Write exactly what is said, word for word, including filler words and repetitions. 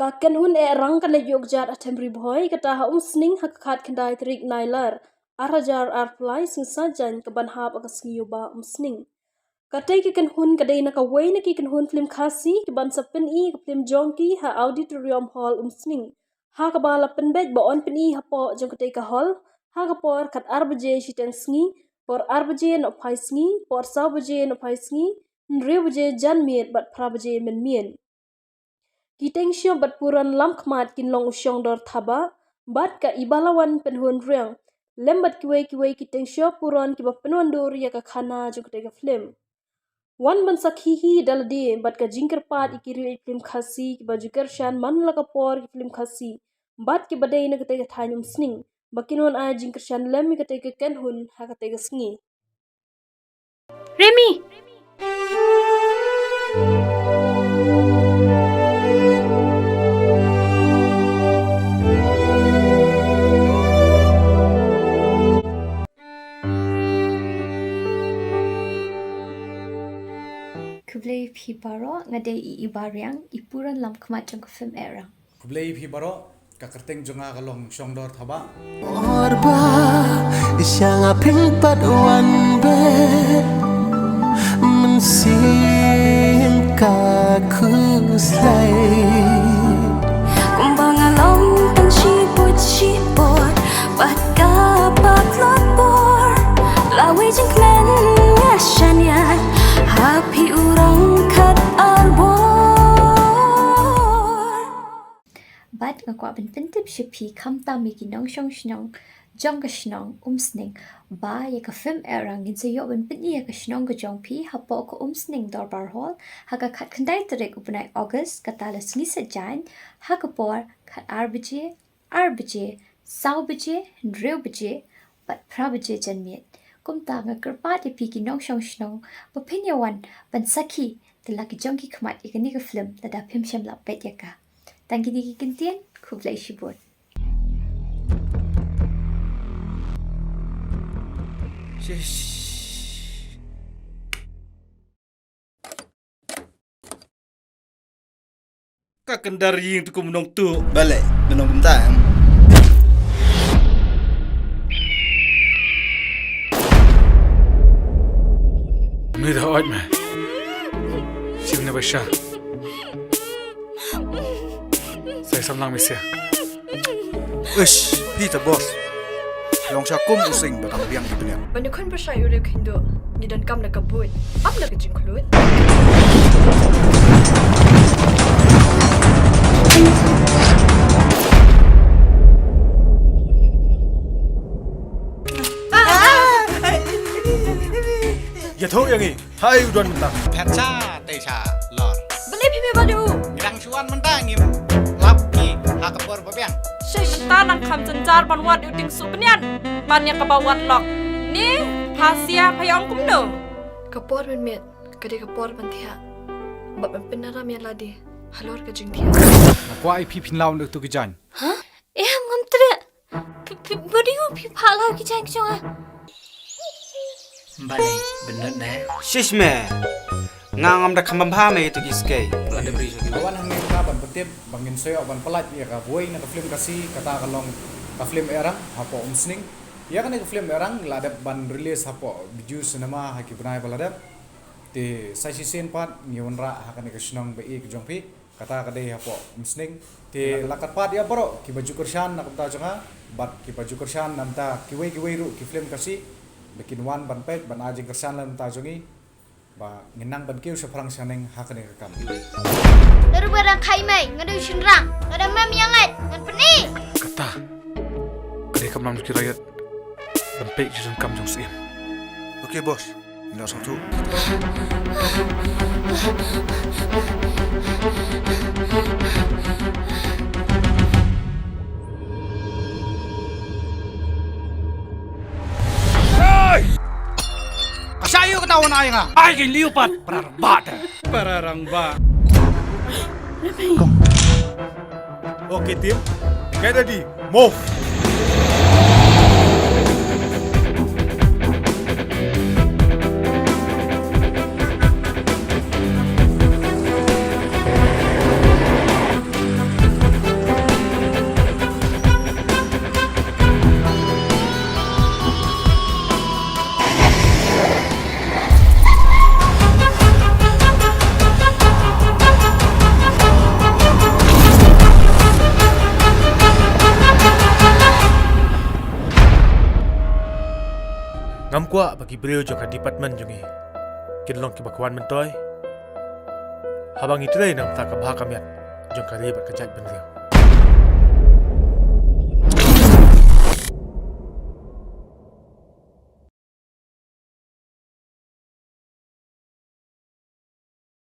Ka kynhun Ehrang ka leit ïoh kjat ha Them Ri Bhoi, kata ha Umsning ha ka khatkhyndai tarik Nailar, ar hajar arphew lai, sngi Saitjaiñ, kaban hap ha ka sngi Ïewbah Umsning. Katei ka kynhun ka dei na kawei na ki kynhun phlim Khasi kiban sa pyni ka phlim jong ki ha Auditorium Hall Umsning, ha kaba la pynbeit ba yn pyni hapoh jong katei ka hall ha ka por khatar baje shiteng sngi, por ar baje nohphai sngi, por saw baje nohphai sngi, hynriew baje janmiet bad phra baje mynmiet. Ki teng shop bad puron lam khmat kin long u shong dor thaba bad ka Ibalawan Pynhun Riang, lem bad kiwei kiwei ki teng shop puron kiba pynwandur ïa ka khana jong katei ka phlim. Wan ban sakhi hi da lade bad ka jingkyrpad ïa ki riew phlim Khasi kiba ju kyrshan man la ka por ki phlim Khasi bad kiba dei na katei ka thaiñ Umsning ba kin wan ai jingkyrshan lem ïa katei ka kynhun ha katei ka sngi. Remi! Khublei phi baroh, nga dei i Iba Riang, i puron lam khmat jong ka phlim Ehrang. Khublei phi baroh, ka kyrteng jong nga ka long Shongdor Thabah. Or ba, i shang a ping pat wan be, mynsiem ka khuslai. Kumba nga long tang shibut shibor, bad ka patlot bor, la wei jingkmen nga shaniah, ha phi u rong khat ar bor. Bad nga kwah ban pyntip sha phi khamtam ïa ki nongshong shnong jong ka shnong Umsning ba ïa ka phlim Ehrang ngin sa ïoh ban pyni ïa ka shnong ka jong phi hapoh ka Umsning Dorbar Hall ha ka khatkhyndai tarik u bnai August, kata la sngi Saitjaiñ, ha ka por khatar baje, ar baje, saw baje, hynriew baje bad phra baje janmiet. Kumta nga kyrpad ïa phi ki nongshong shnong ba phin ïa wan ban sakhi da la ki jong ki khmat ïa kane ka phlim lada phim shym la peit ïa ka. Tang kine ki kyntien, khublei shibun. Shish. Ka kyndar ïing tu kum nong tu. Balei, nong kumta em? Ni da oj me. Sim ne basha. Sai samlang misia. Ish, phi ta boss. Long sha kum u sing ba dang biang ki bniat. Ban ïakhun pyrshah ïa u riewkynduh, ngi donkam da ka buit, ym da ka jingkhlut. Ïathuh ïa ngi. Hai u don mynta. Phet sha te sha lor. Balei phi me bad u? Ngi dang shu wan mynta, ngim lap ki ha ka por ba biang. Shish, mynta nang kham jynjar ban wad ïa u Tieng Suh Bnian. Ban ïa kaba wad lok. Ni pha sia pha ïa ong kumno? Ka por mynmiet ka dei ka por ban thiah bad ban pynram ïa lade halor ka jingthiah. Nga kwah ïa phi phin law na utu ki jaiñ. Hah? Em, ngam treh. Phi, phi, ba dei u phi phah la ki jaiñ ki jong nga. Balei, bynnud ne? Shish me. Nga ngam da kham bam bha me ïa tu ki skei. Wan hangne mynta ban pyntip ba ngin sa ïoh ban pyllait ïa kawei na ka phlim Khasi, kata ka long ka phlim Ehrang hapoh Umsning. Ïa kane ka phlim Ehrang la dep ban release hapoh Bijou Cinema ha ki bnai ba la dep. Te sa shisien pat ngi wanrah ha kane ka shnong ba ïeit ka jong phi. Kata ka dei hapoh Umsning. Te la kat pat ïa baroh kiba ju kyrshan na ka bynta jong nga bad kiba ju kyrshan na bynta kiwei kiwei ruh ki phlim Khasi ba kin wan ban peit ban ai jingkyrshan na ka bynta jong ngi ba ngin nang ban kiew shaphrang shaneng ha kane ka kam. Lada ba dang khai mei, nga dei u shynrang, lada mem ïa ngeit ngan pyni. Kata ka dei ka mlam ki riot ban peit ki jingkam jong Syiem. Okay boss. Ngi la sngewthuh. Hey! Ka shah ïoh kata wan ai nga. Ai ki liu pat. Para rangbah te. Para rangbah. Okay, team. Get ready. Move. Ngam kwah ba ki briew jong ka department jong ngi kin long kiba kwah myntoi haba ngi trei na ka bynta ka bha ka miat jong ka ri bad ka jaitbynriew.